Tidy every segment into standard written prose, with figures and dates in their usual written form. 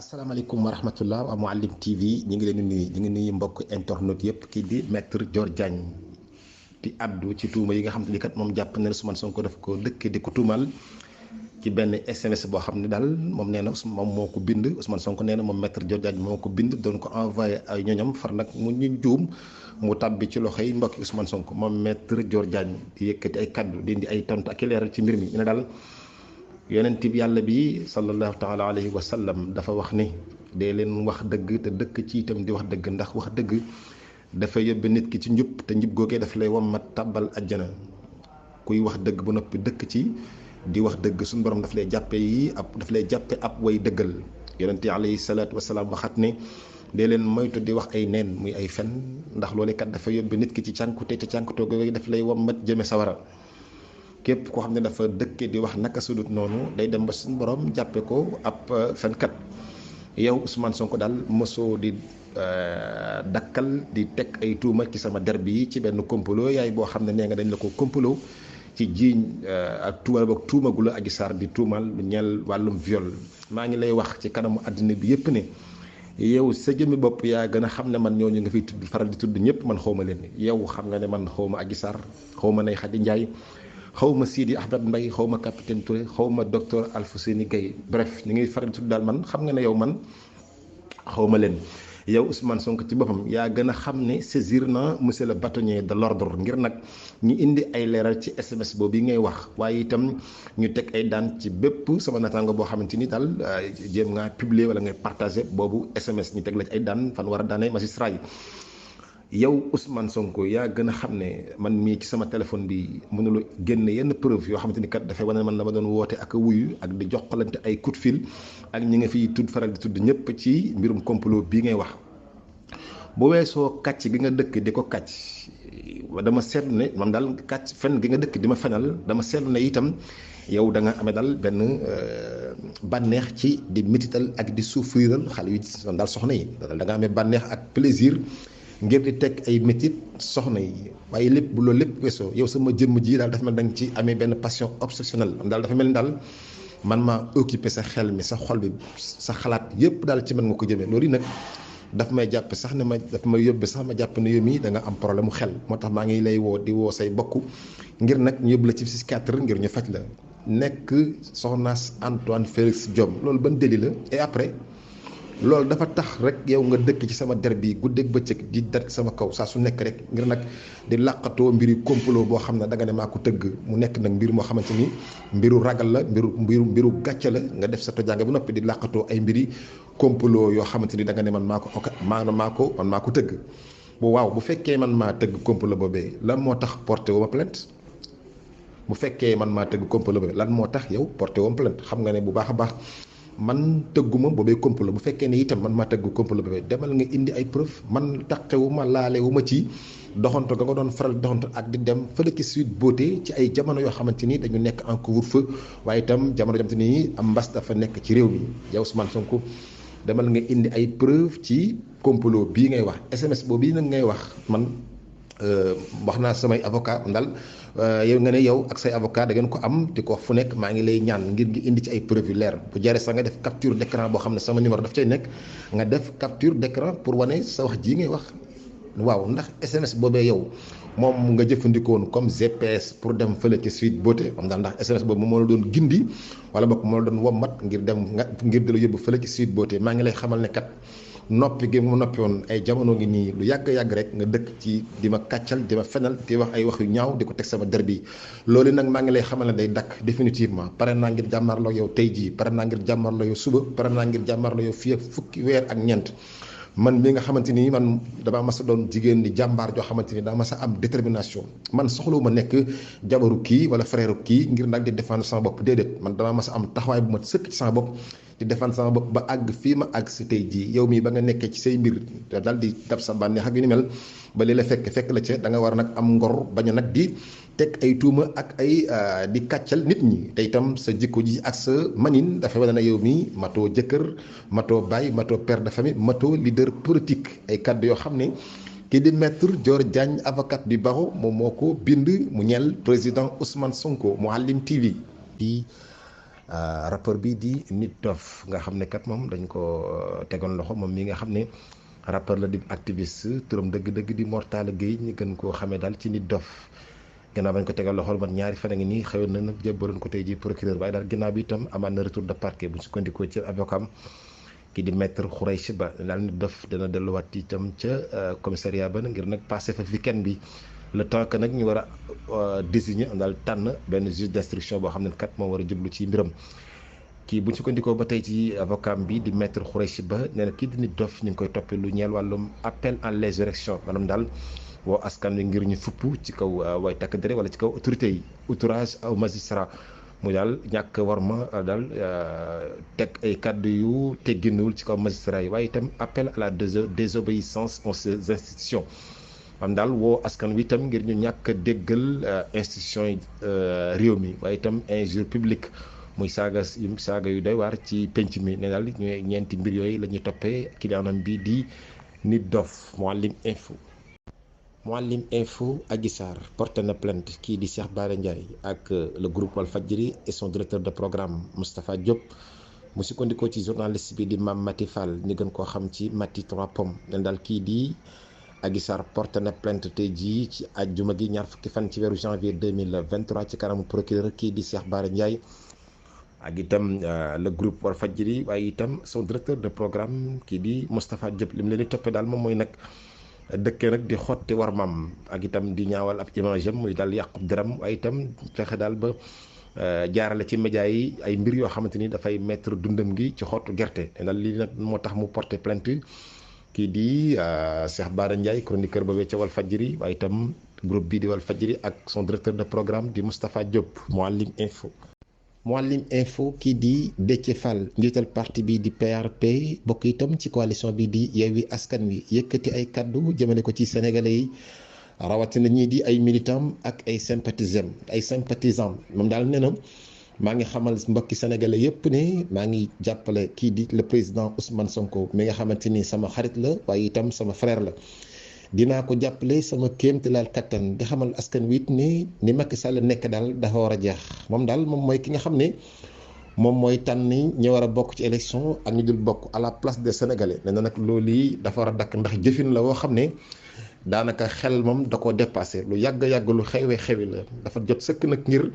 asalaamaaleykum wa rahmatullah waa Mouhalim TV ñu ngi leen di nuyu ñu ngi nuyu mbokk internet yëpp kii di maître Dior Diagne di addu ci tuuma yi nga xam te ni kat moom jàpp na ne Ousmane Sonko daf ko dëkk di ko tuumal ci benn SMS boo xam ne daal moom nee na moom moo ko bind Ousmane Sonko nee na moom maître Dior Diagne moo ko bind doon ko envoyé ay ñoñam far nag mu ñu juum mu tàbbi ci loxo yi mbokki Ousmane Sonko moom maître Dior Diagne di yëkkati ay kaddu di indi ay tontu ak i leeral ci mbir mi ñu ne daal. yonent bi yàlla bi sallallahu taala alayhi wa sallam dafa wax ni dee leen wax dëgg te dëkk ci itam di wax dëgg ndax wax dëgg dafa yóbbe nit ki ci njub te njub googee daf lay wommat tàbbal ajjana kuy wax dëgg bu noppi dëkk ci di wax dëgg suñu borom daf lay jàppe ab way dëggal yonent yi alayhi salaatu wasalaam waxat ne dee leen moytu di wax ay neen muy ay fen ndax loolu kat dafa yóbbe nit ki ci cànkute te cànkute googee daf lay wommat jëme sawara képp koo xam ne dafa dëkke di wax naka sudut noonu day dem ba suñu borom jàppe ko ab fenkat yow Ousmane Sonko daal mosoo di dakkal di teg ay tuuma ci sama der bi ci benn complot yaay boo xam ne nee nga dañ la ko complot ci jiiñ ak tuumal boog tuumagula Adji Sarr di tuumal lu ñeel wàllum viol maa ngi lay wax ci kanamu àddina bi yépp ne yow sa jëmmi bopp yaa gën a xam ne man ñooñu nga fiy tudd faral di tudd ñëpp man xawma leen yow xam nga ne man xawma Adji Sarr xawma Ndeye Khady Ndiaye xawma Sidi Ahmed Mbaye xawma capitaine Touré xawma docteur Alfousseyni Gaye bref ñu ngi faral di tudd daal man xam nga ne yow man xawma leen yow Ousmane Sonko ci boppam yaa gën a xam ne saisir na monsieur le bâtonnier de l'ordre ngir nag ñu indi ay leeral ci SMS boobu yi ngay wax waaye itam ñu teg ay daan ci bépp sama naataango boo xamante ni daal jéem ngaa publier wala ngay partager boobu SMS ñu teg la ci ay daan fan war a daanee magistrat yi yow Ousmane Sonko yaa gën a xam ne man mii ci sama téléphone bi mënula génn yenn preuve yoo xamante ni kat dafay wane man la ma doon woote ak a wuyu ak di joxalante ay coup de fil ak ñi nga fiy tudd faral di tudd ñëpp ci mbirum complot bii ngay wax bu weesoo kàcc gi nga dëkk di ko kàcc dama seetlu ne moom daal kàcc fen gi nga dëkk di ma fenal dama seetlu ne itam yow da nga amee daal benn bànneex ci di mitital ak di souffriral xale yu daal soxna yi da nga amee bànneex ak plaisir ngir di teg ay métit soxna yi waaye lépp bu loolu lépp weesoo yow sama jëmm ji daal dafa mel da nga ci amee benn passion obsessionnelle daal dafa mel ni daal man maa occupé sa xel mi sa xol bi sa xalaat yépp daal ci man nga ko jëmee loolu nag daf may jàpp sax ne ma daf may yóbbe sax ma jàpp ne yow mii da nga am problème mu xel moo tax maa ngi lay woo di woo say bokk ngir nag ñu yóbbu la ci psychiatre ngir ñu faj la nekk soxnaas Antoine Félix Diome loolu ban délit la et après loolu dafa tax rek yow nga dëkk ci sama der bi guddeeg bëccëg di dar sama kaw saa su nekk rek ngir nag di làqatoo mbiri complot boo xam ne da nga ne maa ko tëgg mu nekk nag mbir moo xamante ni mbiru ragal la mbiru gàcce la nga def sa tojange bu noppi di làqatoo ay mbiri complot yoo xamante ni da nga ne man maa ko tëgg bu waaw bu fekkee man maa tëgg complot boobee lan moo tax porté wu ma plainte bu fekkee man maa tëgg complot boobee lan moo tax yow porté wu ma plainte xam nga ne bu baax a baax man tëgguma boobee complot bu fekkee ne itam man maa tëgg complot boobee demal nga indi ay preuve man taqewuma laalewuma ci doxanto ga nga doon faral doxanto ak di dem fële ci Sweet Beauté ci ay jamono yoo xamante ni dañu nekk en couvre-feu waaye itam jamono jamante ni am mbas dafa nekk ci réew mi yow Ousmane Sonko demal nga indi ay preuve ci complot bii ngay wax SMS boobu nag ngay wax man wax naa samay avocat daal yow nga ne yow ak say avocat da ngeen ko am di ko wax fu nekk maa ngi lay ñaan ngir ngi indi ci ay preuve yu leer bu jaree sax nga def capture d'écran boo xam ne sama numéro daf cay nekk nga def capture d'écran pour wane sa wax ji ngay wax waaw ndax SMS boobee yow moom nga jëfandikoon comme GPS pour dem fële ci Sweet Beauté am daal ndax SMS boobu moo la doon gindi wala boog moo la doon wommat ngir dem ngir di la yóbbu fële ci Sweet Beauté maa ngi lay xamal ne kat noppi gi mu noppi woon ay jamono ngi nii lu yàgg rek nga dëkk ci di ma kàccal di ma fenal di wax ay wax yu ñaaw di ko teg sama der bi loolu nag maa ngi lay xamal ne day dakk définitivement pare naa ngir jàmmarloo yow tey jii pare naa ngir jàmmarloo yow suba pare naa ngir jàmmarloo yow fii ak fukki weer ak ñeent man mi nga xamante ni man damaa mas a doon jigéen di jàmbaar joo xamante ni daa mas a am détermination man soxlawu ma nekk jabaru kii wala frère kii ngir nag di défendre sama bopp déedéet man damaa mas a am taxawaay bu ma sëkk ci sama bopp di défendre sama bopp ba àgg fii ma àgg si tey jii yow mii ba nga nekkee ci say mbir daal di dab sa bànneex ak yu ni mel ba li la fekk la ca da nga war nag am ngor bañ a nag di teg ay tuuma ak ay di kàccal nit ñi te itam sa jikko ji ak sa manin dafa wane ne yow mii matoo jëkkër matoo baay matoo père de famille matoo leader politique ay kàddu yoo xam ne kii di maître Dior Diagne avocat du barreau moom moo ko bind mu ñeel président Ousmane Sonko Mouhalim TV di rappeur bi di Nit Doff nga xam ne kat moom dañ ko tegoon loxo moom mi nga xam ne rappeur la di activiste turam dëgg-dëgg di Mor Talla Gueye ñu gën koo xamee daal ci Nit Doff ginnaaw bañ ko tegal loxol man ñaari fan a ngi nii xëyoon na nag jébbaloon ko tey ji procureur waaye daal ginnaaw bi itam amaat na retour de parquet bu ñu sukkandikoo ci avocat am kii di maître Khoureychi Ba daal Nit Doff dana delluwaat itam ca commissariat ba ngir nag passé fa weekend bi le temps que nag ñu war a désigner daal tànn benn juge d'instruction boo xam ne kat moo war a jublu ci mbiram kii bu ñu sukkandikoo ba tey ci avocat bi di maître Khoureychi Ba nee na kii di Nit Doff ñu ngi koy toppee lu ñeel wàllum appel à l'insurrection maanaam daal woo askan wi ngir ñu fupp ci kaw way takk dere wala ci kaw autorité yi outrage au magistrat mu daal ñàkk war ma daal teg ay kàddu yu tegginuwul ci kaw magistrat yi waaye itam appel à la désobéissance aux institutions am daal woo askan wi itam ngir ñu ñàkk déggal institution yi réew mi waaye itam injure publique muy saaga yu doy waar ci penc mi ne daal ñooy ñeenti mbir yooyu la ñuy toppee kiliyaanam bi di Nit Doff. Mouhalim Info Adji Sarr porté na plainte kii di Cheikh Bara Ndiaye ak le groupe Walfadjri et son directeur de programme Moustapha Diop mu sukkandikoo ci journaliste bi di Mame Maty Fall ñu gën koo xam ci Maty Trois Pommes nen daal kii di Adji Sarr porté na plainte tey jii ci àjjuma gi ñaar fukki fan ci weeru janvier 2023 ci kanamu procureur kii di Cheikh Bara Ndiaye ak itam le groupe Walfadjri waaye itam son directeur de programme kii di Moustapha Diop li mu leen di toppee daal moom mooy nag dëkkee nag di xotti war maam ak itam di ñaawal ab image am muy daal yàqub deram waaye itam fexe daal ba jaarale ci média yi ay mbir yoo xamante ni dafay mettre dundam gi ci xottu gerte daal lii nag moo tax mu porté plainte kii di Cheikh Bara Ndiaye chroniqueur boobee ca Walfadjri waaye itam groupe bii di Walfadjri ak son directeur de programme di Moustapha Diop. Mouhalim Info kii di Déthié Fall njiital parti bi di PRP bokk itam ci coalition bi di Yewwi Askan Wi yëkkati ay kaddu jëmale ko ci sénégalais yi rawatina ñii di ay militants ak ay sympathisants moom daal nee na maa ngi xamal mbokki sénégalais yëpp ne maa ngi jàppale kii di le président Ousmane Sonko mi nga xamante ni sama xarit la waaye itam sama frère la. dinaa ko jàppale sama kéemtalaal kattan di xamal askan wi it ni Macky Sall nekk daal dafa war a jeex moom daal moom mooy ki nga xam ne moom mooy tànn ñi war a bokk ci élection ak ñu dul bokk à la place des sénégalais nee na nag loolu yi dafa war a dakk ndax jëfin la woo xam ne daanaka xel moom da koo dépassé lu yàgg lu xewi la dafa jot sëkk nag ngir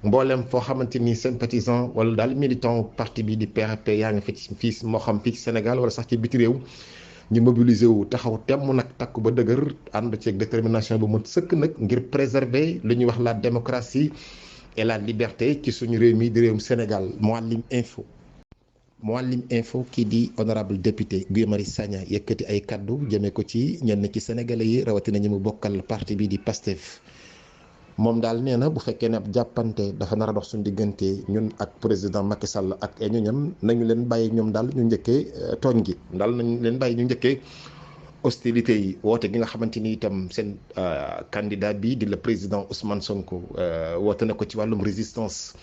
mboolem foo xamante ni sympathisant wala daal militant parti bi di PRP yaa ngi fii moo xam fii ci Sénégal wala sax ci biti réew. ñu mobiliser wu taxaw temm nag takku ba dëgër ànd ceeg détermination bu mën sëkk nag ngir préserver li ñuy wax la démocratie et la liberté ci suñu réew mi di réewum Sénégal. Mouhalim Info kii di honorable député Guy Marius Sagna yëkkati ay kaddu jëmee ko ci ñenn ci sénégalais yi rawatina ñi mu bokkal parti bi di PASTEF. moom daal nee na bu fekkee ne ab jàppante dafa nar a dox suñu diggante ñun ak président Macky Sall ak ay ñoñam nañu leen bàyyi ñoom daal ñu njëkkee tooñ gi daal nañu leen bàyyi ñu njëkkee hostilité yi woote gi nga xamante ni itam seen candidat bi di le président Ousmane Sonko woote na ko ci wàllum résistance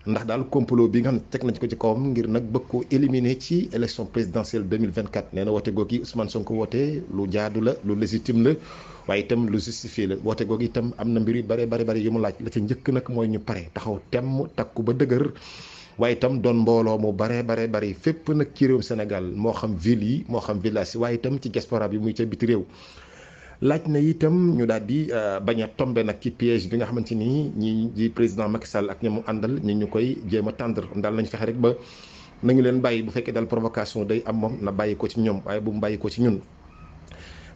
ndax daal complot bi nga xam ne teg nañ ko ci kawam ngir nag bëgg ko éliminer ci élection présidentielle 2024 nee na woote googu Ousmane Sonko woote lu jaadu la lu légitime la. waaye itam lu justifié la woote googu itam am na mbir yu bari yu mu laaj la ca njëkk nag mooy ñu pare taxaw temm takku ba dëgër waaye itam doon mbooloo mu bari fépp nag ci réewum Sénégal moo xam ville yi moo xam village yi waaye itam ci diaspora bi muy ca biti réew. laaj na itam ñu daal di bañ a tombe nag ci piège bi nga xamante ni ñi di président Macky Sall ak ñi mu àndal ñu koy jéem a tendre daal nañ fexe rek ba nañu leen bàyyi bu fekkee daal provocation day am moom na bàyyi ko ci ñoom waaye bu mu bàyyi ko ci ñun.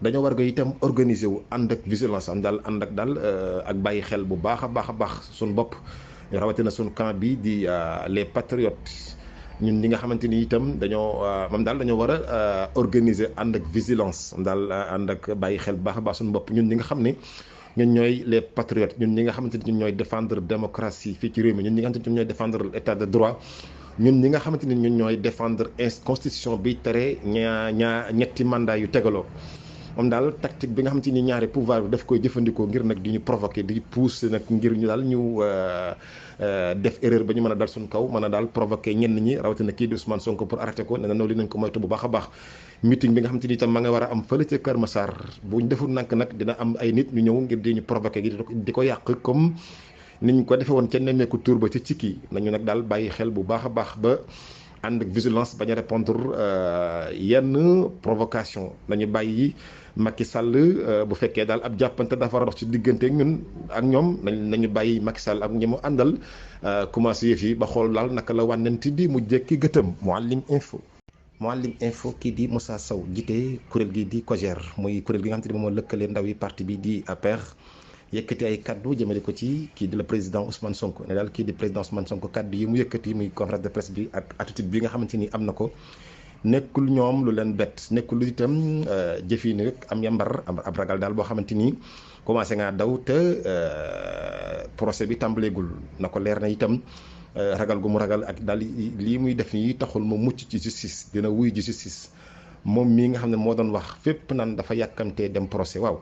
dañoo war ga itam organiser wu ànd ak vigilance am daal ànd ak daal ak bàyyi xel bu baax a baax suñu bopp rawatina suñu camp bi di les patriotes ñun ñi nga xamante ni itam dañoo war a organiser ànd ak vigilance daal ànd ak bàyyi xel bu baax a baax suñu bopp ñun ñi nga xam ne ñun ñooy les patriotes ñun ñi nga xamante ni ñun ñooy défendre démocratie fii ci réew mi ñun ñi nga xamante ni ñun ñooy défendre état de droit ñun ñi nga xamante ni ñun ñooy défendre constitution bi tere ñetti mandat yu tegaloo. moom daal tactique bi nga xamante ni ñaari pouvoir bi daf koy jëfandikoo ngir nag di ñu provoquer di pousser nag ngir ñu daal ñu def erreur ba ñu mën a dal suñu kaw mën a daal provoquer ñenn ñi rawatina kii di Ousmane Sonko pour arrêter ko nee na noonu li nañ ko moytu bu baax a baax. meeting bi nga xamante ni itam ma nga war a am fële ca Kër Massar bu ñu deful nag dina am ay nit ñu ñëw ngir di ñu provoquer di ko yàq comme niñ ko defee woon ca nemmeeku tur ba ca Cikki nañu nag daal bàyyi xel bu baax a baax ba ànd ak vigilance bañ a répondre yenn provocation nañu bàyyi Macky Sall bu fekkee daal ab jàppante dafa war a dox ci diggante ak ñoom nañu bàyyi Macky Sall ak ñi mu àndal commencé yëf yi ba xool daal naka la wànnenti di mu jekki gëtëm. Mouhalim Info kii di Moussa Sow jiite kuréel gi di COJER muy kuréel gi nga xam te ne moom moo lëkkale ndaw yi parti bi di APR yëkkati ay kaddu jëmale ko ci kii di le président Ousmane Sonko ne daal kii di président Ousmane Sonko kaddu yi mu yëkkati muy conférence de presse bi ak attitude bi nga xamante ni am na ko nekkul ñoom lu leen bett nekkul lu itam jëf yi rek am yambar ab ragal daal boo xamante ni commencé ngaa daw te procès bi tàmbaleegul na ko leer na itam ragal gu mu ragal ak daal lii muy def nii taxul mu mucc ci justice dina wuy ji justice moom mii nga xam ne moo doon wax fépp naan dafa yàkkamtee dem procès waaw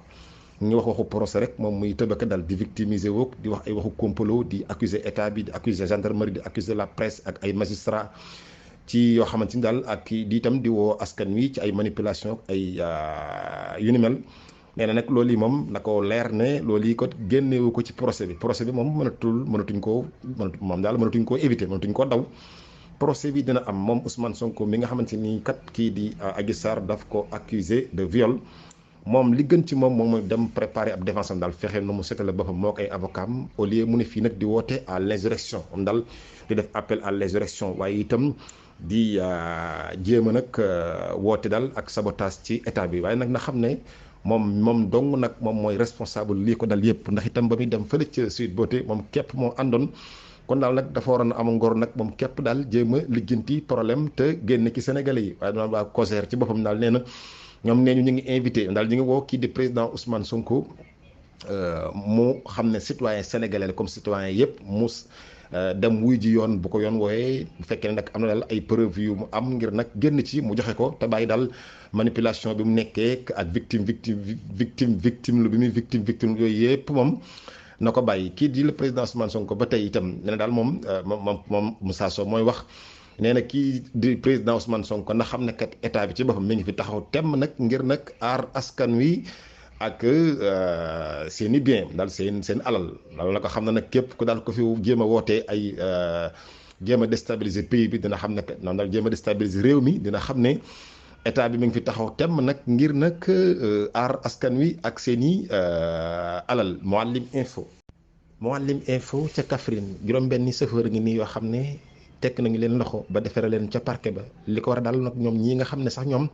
ñu wax waxu procès rek moom muy tëbaka dal di victimiser woog di wax ay waxu complot di accuser état bi di accuser gendarmerie di accuser la presse ak ay magistrats ci yoo xamante ni daal ak di itam di woo askan wi ci ay manipulation ay yu ni mel nee na nag loolu yi moom na ko leer ne loolu yi ko génnewu ko ci procès bi moom mënatuñ koo éviter mënatuñ koo daw procès bi dina am moom Ousmane Sonko mi nga xamante ni kat kii di Adji Sarr daf ko accusé de viol moom li gën ci moom mooy dem préparer ab défense am daal fexe nu mu setale boppam moo koy avocat am au lieu mu ne fii nag di woote à l'insurrection moom daal di def appel à l'insurrection waaye itam di jéem a nag woote daal ak sabotage ci état bi waaye nag na xam ne moom dong nag moom mooy responsable lii ko dal yëpp ndax itam ba muy dem fële ca Sweet Beauté moom képp moo àndoon kon daal nag dafa waroon a am ngor nag moom képp daal jéem a lijjanti problème te génn ci Sénégalais yi waaye daal waa COJER ci boppam daal nee na ñoom nee ñu ngi invité daal ñu ngi woo kii di président Ousmane Sonko mu xam ne citoyen sénégalais la comme citoyen yëpp mu dem wuy ji yoon bu ko yoon wooyee bu fekkee ne nag am na daal ay preuve yu mu am ngir nag génn ci mu joxe ko te bàyyi daal manipulation bi mu nekkee ak victime lu bi muy victime yooyu yëpp moom na ko bàyyi kii di le président Ousmane Sonko ba tey itam nee na daal moom Moussa Sow mooy wax nee na kii di président Ousmane Sonko na xam ne kat état bi ci boppam mi ngi fi taxaw temm nag ngir nag aar askan wi ak seen i bien daal seen alal loolu la ko xam ne nag képp ku daal ko fi jéem a wootee ay jéem a déstabiliser pays bi dina xam ne kat noonu daal jéem a déstabiliser réew mi dina xam ne état bi mi ngi fi taxaw temm nag ngir nag aar askan wi ak seen i alal. Mouhalim Info ca Kaffrine juróom-benni chauffeur ngi nii yoo xam ne tekk nañu leen loxo ba defere leen ca parquet ba li ko war a daal nag ñoom ñii nga xam ne sax ñoom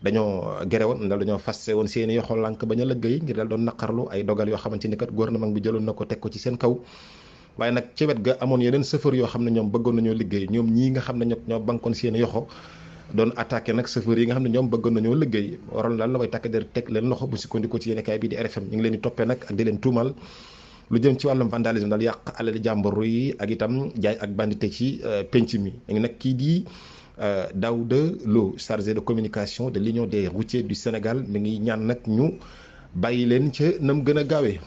dañoo gere woon daal dañoo fas woon seen i yoxo lànk bañ a lëggéey ngir daal doon naqarlu ay dogal yoo xamante ni kat gouvernement bi jëloon na ko teg ko ci seen kaw waaye nag ci wet ga amoon yeneen chauffeur yoo xam ne ñoom bëggoon nañoo liggéey ñoom ñii nga xam ne ñoo bankoon seen i yoxo doon attaqué nag chauffeur yi nga xam ne ñoom bëggoon nañoo liggéey waroon daal la koy takk der teg leen loxo bu sukkandikoo ci yéenekaay bi di RFM ñu ngi leen di toppee nag ak di leen tuumal lu jëm ci wàllum vandalisme daal yàq alali jàmbur yi ak itam jaay ak bandité ci penc mi ngi nag kii di Daouda Lo chargé de communication de l'Union des routiers du Sénégal mi ngi ñaan nag ñu bàyyi leen ca nam gën a gaawee.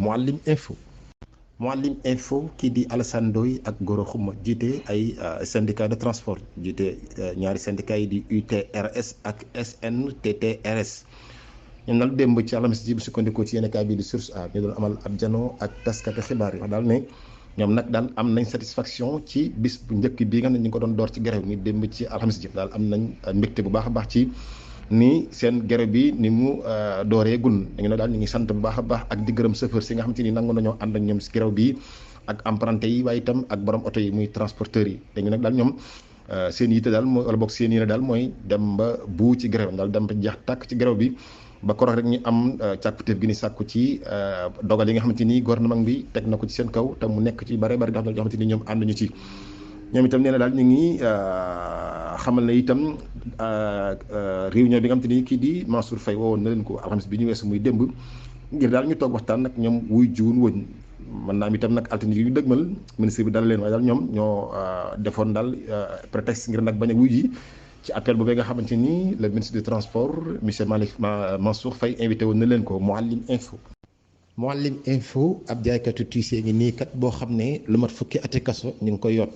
Mouhalim Info kii di Alassane Ndoye ak Goro Xuma jiite ay syndicat de transport jiite ñaari syndicats yi di UTRS ak SNTTRS ñoom nag démb ci alxames ji bu sukkandikoo ci yéenekaay bi di Source A ñu doon amal ab janoo ak taskati xibaar yi wax daal ne ñoom nag daal am nañ satisfaction ci bis bu njëkk bii nga xam ne ñu ngi ko doon door ci grève mi démb ci alxames ji daal am nañ mbégte bu baax a baax ci ni seen grève bi ni mu dooree gun dañu ne daal ñu ngi sant bu baax a baax ak di gërëm chauffeur si nga xamante ni nangu nañoo ànd ak ñoom si grève bi ak emprunté yi waaye itam ak borom oto yi muy transporteurs yi dañu nag daal ñoom seen yitte daal mooy wala boog seen yéene daal mooy dem ba buu ci grève daal dem ba jeex tàkk ci grève bi ba korox rek ñu am càkkutéef gi ni sàkku ci dogal yi nga xamante ni gouvernement bi teg na ko ci seen kaw te mu nekk ci bare bari dox yoo xamante ni ñoom ànd ñu ci ñoom itam nee na daal ñu ngi xamal ne itam réunion bi nga xamante ni kii di Mansour Faye woowoon na leen ko alxames bi ñu weesu muy démb ngir daal ñu toog waxtaan nag ñoom wuy jiwun wëñ mën naa am itam nag altine yi ñu dëgmal ministre bi dala leen waaye daal ñoom ñoo defoon daal prétexte ngir nag bañ a wuy ji ci appel boobee nga xamante ni le ministre du transport monsieur Mansour Faye invité woon na leen ko. Mouhalim Info ab jaaykatu tiisee ngi nii kat boo xam ne lu mat fukki ati kaso ñu ngi koy yoot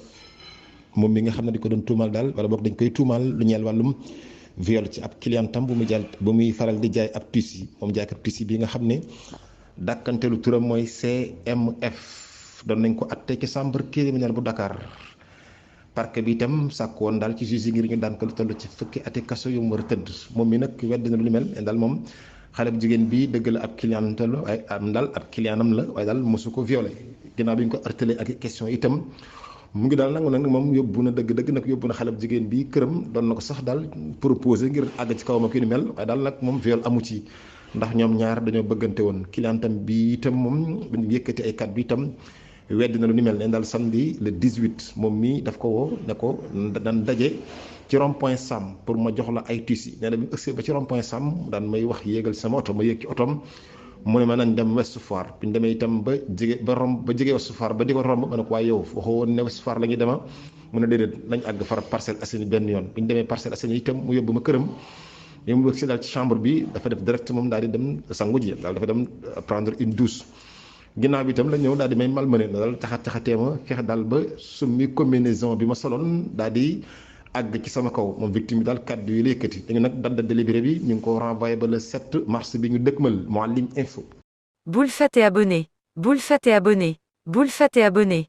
moom mi nga xam ne di ko doon tuumal daal wala boog dañ koy tuumal lu ñeel wàllum viol ci ab clientam bu muy faral di jaay ab tiis yi moom jaaykatu tiis yi bi nga xam ne dàkkanteelu turam mooy CMF doon nañ ko atte ci chambre criminelle bu Dakar. parquet bi itam sàkk woon daal ci juge yi ngir ñu daan ko lu toll ci fukki ati kaso yu mu war a tëdd moom mi nag wedd na lu mel daal moom xale bu jigéen bi dëgg la ab client la waaye am daal ab clientam la waaye daal mosu ko violé ginnaaw bi ñu ko harcelé ak question itam mu ngi daal nangu nag moom yóbbu na dëgg-dëgg nag yóbbu na xale bu jigéen bi këram doon na ko sax daal proposé ngir àgg ci kawam ak yu ni mel waaye daal nag moom viol amu ci ndax ñoom ñaar dañoo bëggante woon clientam bi itam moom bu ñu yëkkati ay kàddu bi itam wedd na lu ni mel ne daal samedi le 18 moom mii daf ko woo ne ko daan daje ci rond point Sam pour ma jox la ay tissu nee na bi mu ëgsee ba ci rond point Sam daan may wax yéegal sama oto ma yéeg ci otoom mu ne ma nañ dem Ouest Foire bi ñu demee itam ba jege Ouest Foire ba di ko romb ma ne ko waaye yow waxoo woon ne Ouest Foire la ñuy dema mu ne déedéet nañ àgg far Parcelles Assainies benn yoon bi ñu demee Parcelles Assainies itam mu yóbbu ma këram yi mu ëgsee daal ci chambre bi dafa def direct moom daal di dem sangu ji daal dafa dem prendre une douche ginnaaw bi itam la ñëw daal di may malmené daal caxatee ma fexe daal ba summi combinaison bi ma soloon daal di àgg ci sama kaw moom victime bi daal kàddu yi la yëkkati dañu nag date de délibéré bi ñu ngi ko renvoyé ba le 7 mars bi ñu dëkkmal Mouhalim Info. Bul fàtte abonné. Bul fàtte abonné. Bul fàtte abonné.